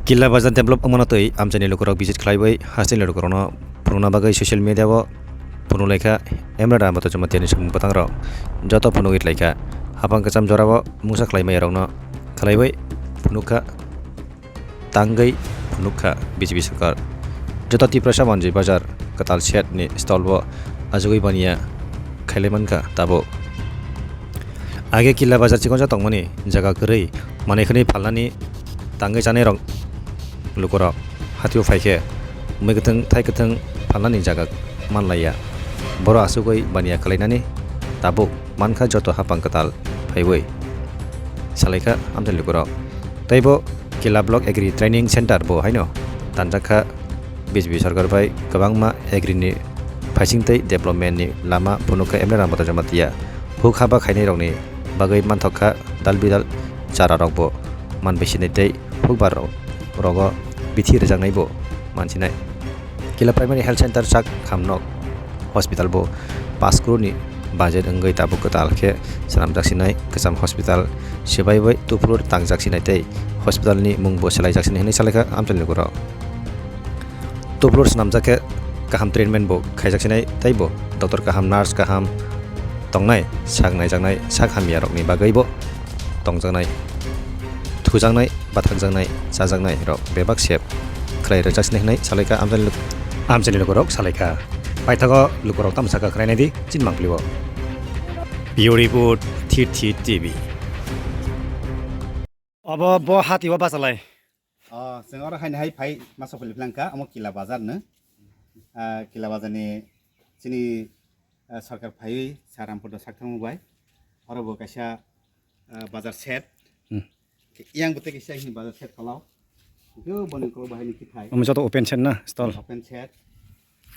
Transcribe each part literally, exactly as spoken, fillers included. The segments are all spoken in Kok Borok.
Killa Bazar develop wngmano twi amchaini lukurok visit khlaiwi hasteni lukurokno phunukna bagwi social media-o phunuk laikha Emre Ram Bhattacharya ni samung bwtangrok joto phunugwi tlaikha. Hapang kwcham jorao mungsa khlai maiyarokno khlaiwi phunukha, tangwi phunukha B J P sarkar. Joto Tiprasa Manjui Bazar kwtal shed ni stall-o achugwi baniya khailai mankha tabuk. Age Killa Bazar chikonsa tongmani jaga kwrwi manwi khwnwi phalnani tangwi chanai rok lukurok hatio phaikhe mui kwthwng thai kwthwng phalnani jaga manlaiya. Boro asugwi baniya khlainani tabuk mankha joto hapang kwtal phaiwi, salaikha amchaini lukurok. Teibo Killa Block Agri Training Center bo haino tanjakha B J P sarkar bai kwbangma agri ni phaising tei development ni lama phunukha Emre Ram Bhattacharya. Huk haba khainai rokni bagwi manthok kha dal bidal chara rokbo manbai sinai tei hukbar ro-, rogo bithi rwjaknai bo mansinai. Killa Primary Health Center sak khamnok hospital bo pash crore ni budget wngwi tabuk kwtal khe swnamjak sinai kwcham hospital swbai bai tuphulur tangjak sinai tei hospital ni mung bo swlaijak sinai hwnwi salaikha amchaini lukurok. Tuphulur swnamjak khe kaham treatment bo khaijak sinai tei bo doctor kaham, nurse kaham tongnai, sak naijaknai, sak hamya rokni bagwi bo tongjaknai, thujaknai, bathakjaknai, chajaknai rok bebak sep khlai rwjak sinai hwnwi salaikha amchaini luk-, amchaini lukurok salaikha. Paithago lukurok tamo sakha khwlainai di chini mangpili o. Bureau report, Thir Thir T V. Obo bo hati o bachalai. O, chwng oro haino hai phai masa philip langkha, omo Killa Bazar no. Ah, Killa Bazar ni chini, ah, sarkar phaiwi Sarampur do sakthangma bai. Oro bo kaisa, ah, bazar shed. Hmm. Yang bo tei kaisa hini bazar shed kholao. Hwnkhe boni kolo bahai ni kithai. Omo joto open shed na, stall. Open shed.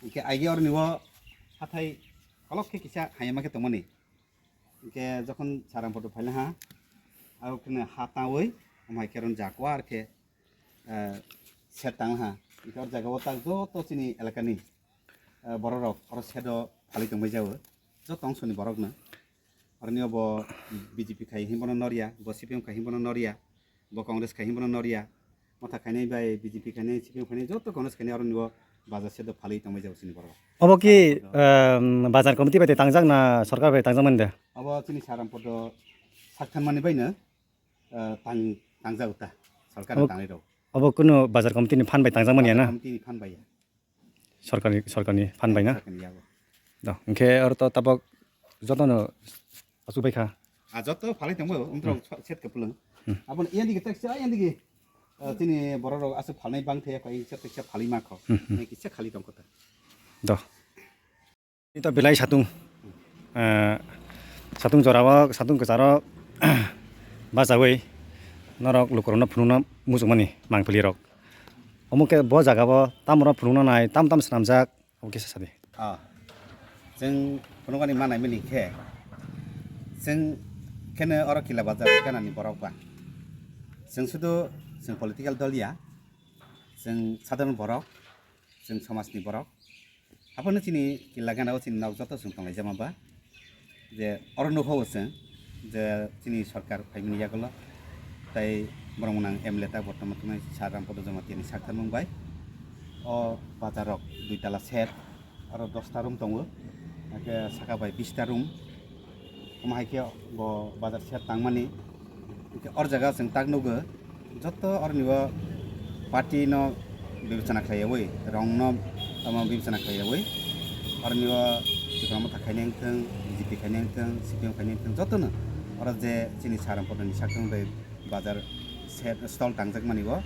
Hwnkhe aigi oro nibo hathai kolok khe kisa hayama khe tongmani. Hwnkhe jokhon Sarampur do phaila ha, abo kheno ha tawi, omo hai khe ron jakuar khe, eh, shed tang ha. Hwnkhe oro jaga o tak joto chini elaka ni, eh, borok rok oro shed o phalwi tongbai jago. Joto ongso ni borok no. Oro ni obo B J P khai himbono norya, bo C P M khai himbono norya. Bo Congress khai himbono norya. Motha khainai bai B J P khainai, C P M khainai, joto Congress khainai aro nibo bazar shed o phalwi tongbai jago chini borok. Obo ki, Sarampur do. Em, bazar committee bai tei tangjak na sorkar bai tangjak mani de? Obo chini Sarampur do sak thanmani bai no, eh, tang, tangjago ta. Sorkar Obo, tangwi rw. Obo kuno bazar committee ni phan bai tangjak mani ya na? Committee ni phan bai ya. Sorkarni, sorkarni phan bai na? Sorkarni yago. Do, hwnkhe oro to tabok jotono achuk bai kha. A joto phalai tongbo, umtrok Hmm. Set kwplwng. Hmm. Aboni iyandigi tak sa, iyandigi, ah, chini borok rok aswk phalnai bang thaya kho, iyang kisa phalwi ma kho. Hmm, hmm. Iyang kisa khali tong kho ta. Do. Ito belai satung. Eh, satung jorao, satung kwcharo bachawi norok lukurokno phunukna muchungmani mangpili rok. Omo khe bo jaga o tamo rok phunukna nai, tam tam swnamjak, omo khe sa sadi. Ah, chwng phunukmani ma naimani khe, chwng kheno oro Killa Bazar ganani borok ba. Chwng sudu chwng political dol ya, chwng sadharon borok, chwng somajni borok. Haphano chini Killa gana o chini nok joto chwng tonglaijama ba. Je oro nukho chwng je chini sorkar phaimani yagulo tei borok mwnang M L A ta bortoman tongnai Sir Rampada Jamatia ni sak tharmung bai. O bazar rok dui tala set, aro dosta room tongo, hakhe saka bai bista room. Omo hai khe bo bazar shed tangmani. Hwnkhe or jaga chwng tak nugo, joto oroni o party no bibechana khlaiyawi, rong no tamo bibechana khlaiyawi, oroni o Tipra Motha khainai wngthwng, B J P khainai wngthwng, C P M khainai wngthwng, jotono oro je chini Sir Rampada ni sakthang bai bazar shed, stall tangjakmani o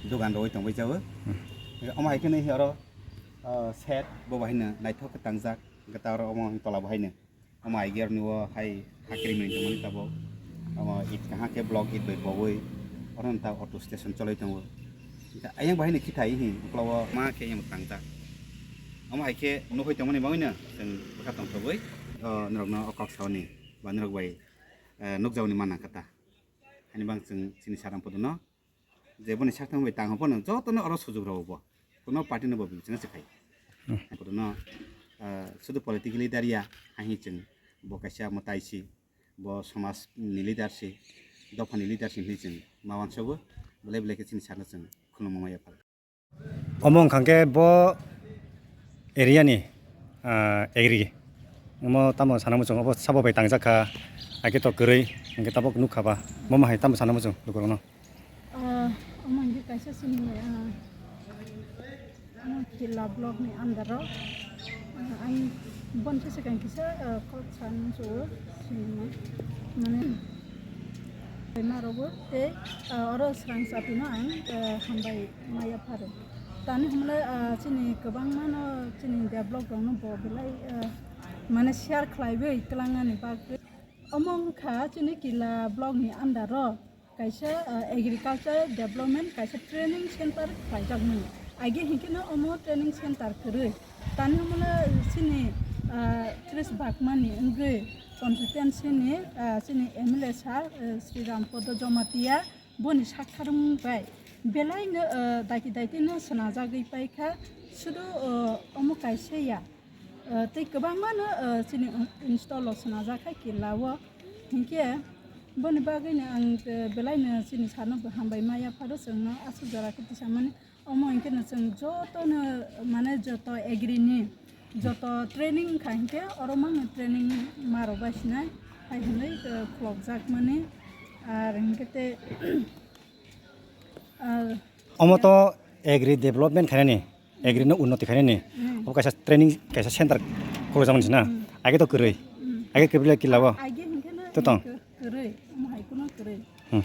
dogan rwwi tongbai jago. Hmm. Omo hai khe nai oro, ah, shed bo bahai no naithok khe tangjak, hwnkhe ta oro omo tola bahai no. Omo I G R ni o hai hakhe rimani tongmani tabuk. Omo it kaham khe block it bai bowui oro ta auto station choloi tongo. Hwnkhe ayang bahai ni khithai hi ukla o ma khe yang tangjak. Omo hai khe nukhoi tongmani bagwi no chwng bwkha tongthogwi, o, norok no o kok saoni ba norok bai, eh, nukjagoni ma nangkha ta. Hani bang chwng chini Sir Rampada no je boni sakthang bai tang phano jotono oro sujuk rw bo. Kuno party no bo bichwng se khai. Hmm. Kuno, ah, sudu political leader ya, hai chwng bo kaisa mwtai si, bo somaj ni leader si, dopha ni leader si hinwi chwng ma wansago. Belai belai khe chini Sir no chwng khulumung maya phar. Omo wngkha khe bo area ni, ah, agri. Omo tamo sana muchung, obo sabo bai tangjak kha, hakhe to kwrwi, hwnkhe tabuk nuk kha ba. Omo hai tamo sana muchung lukurokno. Ah, omo hwnkhe kaisa chini, ah, Kila block ni under o, ah, ang bon khe swkang kisa, ah, kok san muchungo sinima. Mane, ma rogo tei, ah, oro srang chapino ang, ah, hambai maya pharo. Tani hwnle, ah, chini kwbangma no chini develop rok no bo belai, ah, mane share khlaiwi twlangnani bagwi. Omo wngkha chini Kila block ni under o kaisa, ah, agriculture development kaisa training center khlaijakmani. Age hinkhe no omo training center kwrwi. Tani hwnle chini, ah, tris bakmani wngwi constituency ni, ah, chini M L A sir, ah, Sri Rampodo Jomatia boni sakharmung bai belai no, ah, daiti daiti no swnajagwi paikha. Sudu, ah, omo kaisa ya. Ah, tei kwbangma no, ah, chini install o swnajak khai Kila o. Hinkhe boni bagwi no ang, ah, belai no chini sir no bo hambai ma yapharo chwng no aswk jora khe tisamani. Omo hinkhe no chwng joto no, mane joto agri ni joto training wngkha hinkhe oro mangno training ma rok bai sinai hai hwnwi, ah, khulokjak mani. Ar hinkhe tei, ah, omo to agri development khainani. Agri no unnoti khainani. Hmm. Obo kaisa training, kaisa center khulukjakmani se na. Hmm. Age to kwrwi. Hmm. Age kwrwi le Kila o. Age hinkhe no to tong. Kwrwi, omo hai kuno kwrwi. Hmm.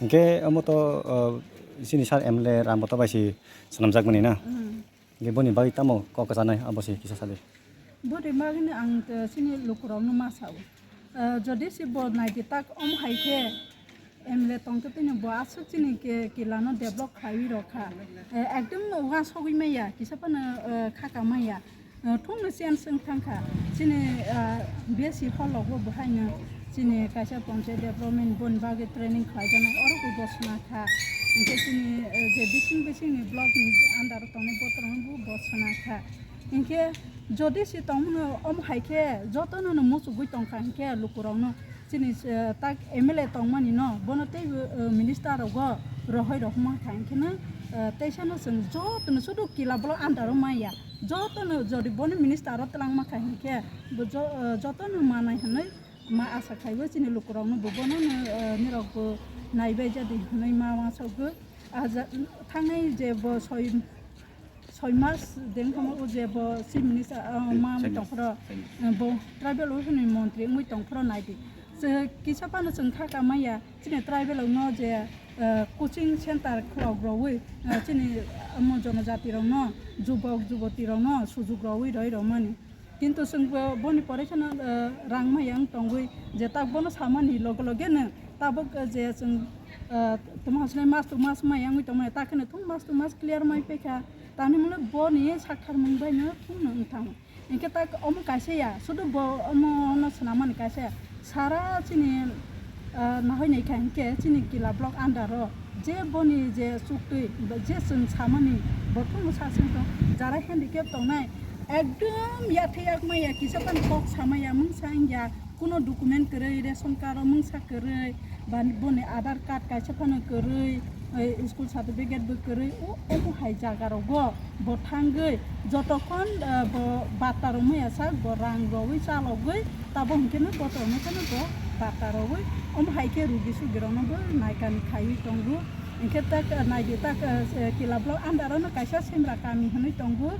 Hinkhe omo to, uh, chini sir M L A Rampodo bai se swnamjakmani na. Hmm. Hinkhe boni bagwi tamo kok kwchanai abo se kisa sadi. Boni bagwi no ang, uh, chini lukurokno ma sao. Uh, jodi se bo naidi tak omo hai khe M L A tongtwtwino bo aswk chini ke-, Kila no develop khlaiwi rwkha. Eh, ekdom no uansugwi maya, kisa phano, eh, khaka maya. Eh, thungno change wng thangkha. Chini, eh, B S C hall o bo bohaino chini kaisa panchayat development boni bagwi training khlaijaknai, oro bo bosna kha. Hinkhe chini, eh, je bising bisingni block ni under o tongnai botorogno bo bosna kha. Hinkhe jodi se tongmano omo hai khe jotono no muchugwi tongkha hinkhe lukurokno. Chini, eh, tak M L A tongmani no, bono tei, eh, minister rogo rohoi rok ma kha, hinkhe no, eh, teisa no chwng joto no sudu Kila block under o maya, joto no jodi bono minister o twlang ma kha hinkhe bo jo-, eh, joto no manai hinwi ma asa khaiwi chini lukurok no bo bono no, eh, nirok bo naibai jadi hinwi ma uansukgo. Ah, ja-, thangnai je bo soi soi mas dengkhomo o je bo Chief Minister, ah, hmm, ma wngwi tongphoro, eh, bo tribal welfare ni montri wngwi tongphoro naidi. Kisa phano chwng kha kamaya chini tribal no je, eh, coaching center khulok rwui, eh, chini, ah, omo jonojati rok no, jubok juboti rok no sujuk rwui roi rwmani. Kintu chwng bo, boni pore kheno, eh, rang maya wng tongwi je tak bono samani loge loge no tabuk, eh, je chwng, eh, tamo hasnai mas to mas maya wngwi tongmani, ta kheno thung mas to mas clear mai paikha. Tani hwnle boni sakharmung bai no thung no wng thango. Hinkhe tak omo kaisa ya, sudu bo omo no swnamani kaisa ya. Sara chini, ah, nahoi naikha hinkhe chini Kila block under o je boni je chuktwi, je chwng samani bo thung sa sing tong, jara handicap tongnai ekdom yathai yak maya, kisa phano kok samaya mungsa wngya. Kuno document kwrwi, ration card o mungsa kwrwi, ba boni Aadhaar card kaisa phano kwrwi, eh, school certificate bo kwrwi, o, omo hai jaga rogo bo thangwi jotokhon, eh, bo bata rwmaya sak bo rang rwwi chalogwi, tabo hinkhe no botorok no phano bo bata rwwi, omo hai khe rugi sugi rok no bo naikani khaiwi tongo. Hinkhe tak, eh, naidi tak, eh, Kila block under o no kaisa Semra kami hinwi tongo,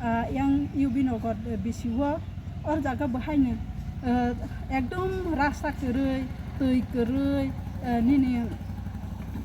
ah, yang U B Nagar, eh, bisi o. Or jaga bo haino, eh, ekdom rasta kwrwi, twi kwrwi, eh, nini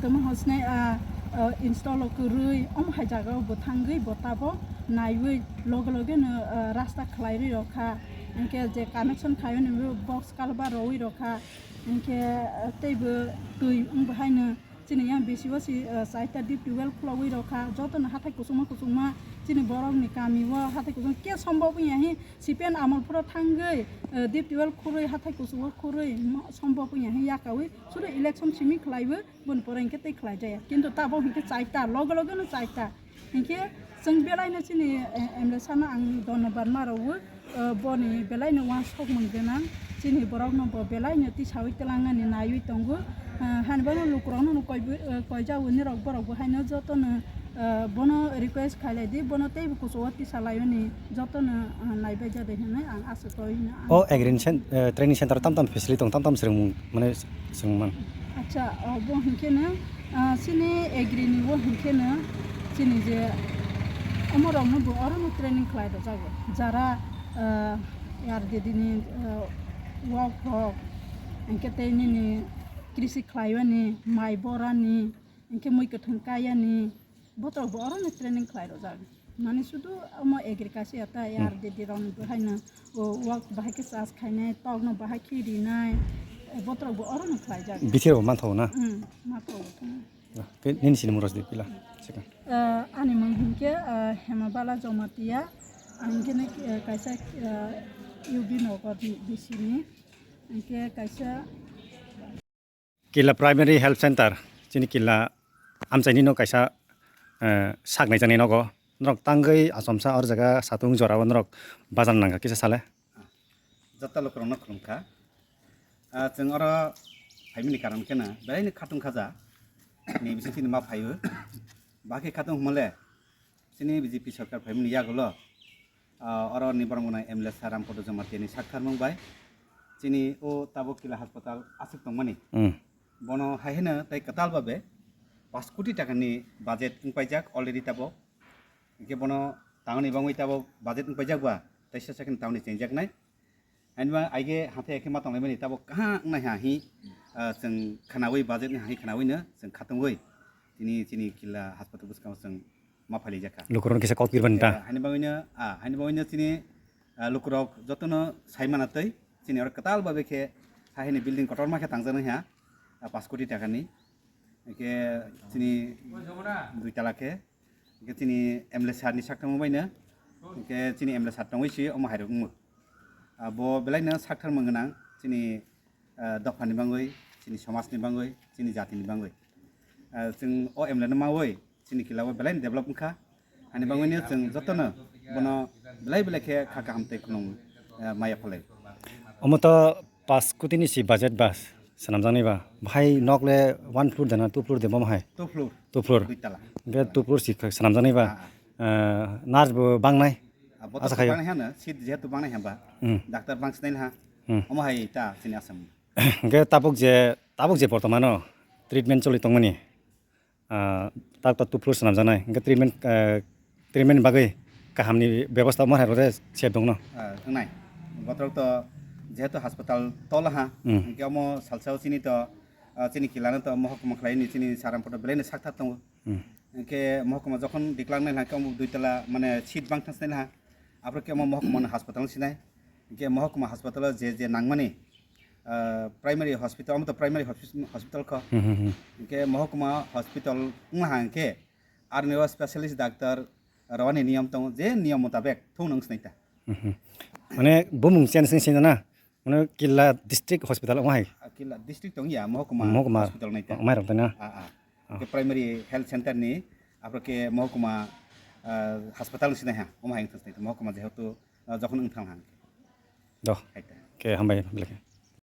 tamo hosnai, ah, ah, install o kwrwi, omo hai jaga o bo thangwi bo tabo naiwi loge loge no, ah, rasta khlaiwi rokha. Hinkhe je connection khaio ni box culvert rwi rokha. Hinkhe, ah, teibo twi wng bo haino. Chini yang bisi o si, eh, chaita deep tubewell khulogwi rokha, jotono hathai kuchukma kuchukma chini borokni kami o hathai kuchukma khe sombok wngya hi C P M amol phoro thangwi, eh, deep tubewell khurwi hathai kuchuk o khurwi ma-, sombok wngya hi yakawi sudu election simi khlaiwi boni pore hinkhe tei khlai jaya, kintu tabok hinkhe chaita loge loge no chaita. Hinkhe chwng belaino chini, eh, M L A sano ang dhonnobad ma rwo, eh, boni belaino uansukmung gwnang, chini borokno bo belaino tisaui twlangnani naiwi tongo. Eh, hani bono lukurokno no koi bo, eh, koi jagoni rok borok bo haino jotono, Ah, bono request khailai di, bono teibo kuchugo tisa laiyoni, jotono, ah, naibaijadi hinwi ang aswk toi hino ang O agri ni cen-, eh, training center tam tam facility tong, tam tam swrwngmung mane swrwngman. Acha, obo hinkhe no, ah, chini agri ni o hinkhe no chini je omo rok no bo oro no training khlai rwjago. Jara, ah, R D D ni, ah, work rok, hinkhe tei nini krisi khlaiwani, mai borani, hinkhe mui kwthwng kayani, botrok bo oro no training khlai rwjak. Mane sudu omo agriculture ya ta, Hmm. R D D rok ni bo haino, o, work bahai khe charge khainai, tok no bahai khe rinai, eh, botrok bo oro no khlaijak. Bithir bo manthogo na? Hmm, manthogo. Ke nini sini muros di pila. Second. Eh, ani mung hinkhe, eh, Hemabala Jomatia, ang hinkhe ne, eh, kaisa, eh, U B Nagar ni B C ni, hinkhe kaisa Killa Primary Health Center, chini Killa amchaini no kaisa, eh, sak naijaknai nogo. Norok tangwi achomsa oro jaga satung jora o norok bajan nangkha kisa sale. Joto lukurokno khulumkha. Ah, chwng oro phaimani karon khe na, belaino khatung khaja. Ni bising chini ma phaio. Bakhe khatung hwnmale, chini B J P sarkar phaimani yagulo, ah, oro ni borok gwnang M L A sir Rampada Jamatia ni saktharmung bai chini o tabuk Killa hospital aswk tongmani. Hmm. Bono hai heno tei kwtal babe paanch koti taka ni budget wngpaijak already tabuk. Hingke bono tangni bangwi tabuk budget wngpaijak ba, teisa second tangni chengjaknai. Haini ba aige hathai khe ma tonglaimani tabuk kaham wngnai ha hi, ah, chwng khwnawi budget ni hai khwnawino chwng khatungwi tini chini Killa hospital bwskango chwng ma phailijak kha. Lukurokno kisa kok pirmani ta? Eh, haini bagwino, ah, haini bagwino chini, ah, lukurok jotono sai mana twi chini oro kwtal babe khe hai hini building kotorma khe tangjaknai ha, ah, paanch koti taka ni. Hingke chini dui tala khe, hingke chini M L A sir ni saktharmung bai no, hingke chini M L A sir tongwi si omo hai rok wngo. Ah, bo belai no saktharmung gwnang chini, ah, dopha ni bangwi, chini somaj ni bangwi, chini jati ni bangwi. Ah, chwng o M L A no mawi chini Killa o belai no develop wngkha. Ani bangwi no chwng joto no bono belai belai khe kha kaham tei khulum, ah, maya phalai. Omo to Paanch koti ni si budget ba swnamjaknai ba. Bahai nok le one floor de na two floor de bo hai? Two floor. Two floor. Dui tala. Hingke two floor si swnamjaknai ba. Ah, ah. Eh, nurse bo bangnai. Ah, boto Asa khayo. Bangnai hano, seat jehetu bangnai hamba. Hmm. Doctor bang sinai ha. Hmm. Omo hai ta chini Assam. Hingke tabuk je, tabuk je bortomano treatment choli tongmani. Ah, tak tak two floor swnamjaknai. Hingke treatment, ah, treatment ni bagwi kahamni bebosta omo hai rode se dongno. Ah, wngnai. Botorok to jehetu hospital tol ha, Hmm. hingke omo salsao chini to, ah, chini Killa no to mohokuma khlai ni chini Sir Rampada belai ni sakthar tongo. Hmm. Hingke mohokuma jokhon declare nai hingke omo dui tala mane seat bang thang sinai ha. Aphuru khe omo mohokuma no hospital sinai. Hingke mohokuma hospital o je je nangmani, ah, primary hospital, omo to primary hospi-, hospital kho. Hmm, hmm, hmm. Hingke mohokuma hospital wngha hingke, aroni o specialist doctor rwani niyom tongo, je niyom mutabek thung nung sinaita. Hmm, hmm. Mane bumung chen sing sing na? Mane Killa district hospital wng hai? Ah, Killa district tong ya, mohokuma Mohokuma. Hospital naita. Wng hai rok tana? Ah, ah. Ah. Ke primary health center ni, aphuru ke mohokuma, ah, hospital sinai ha, wng hai thang sinaita, mohokuma jehetu, ah, jokhon wng thang ha. Do. Hai ta. Ke hambai belai khe.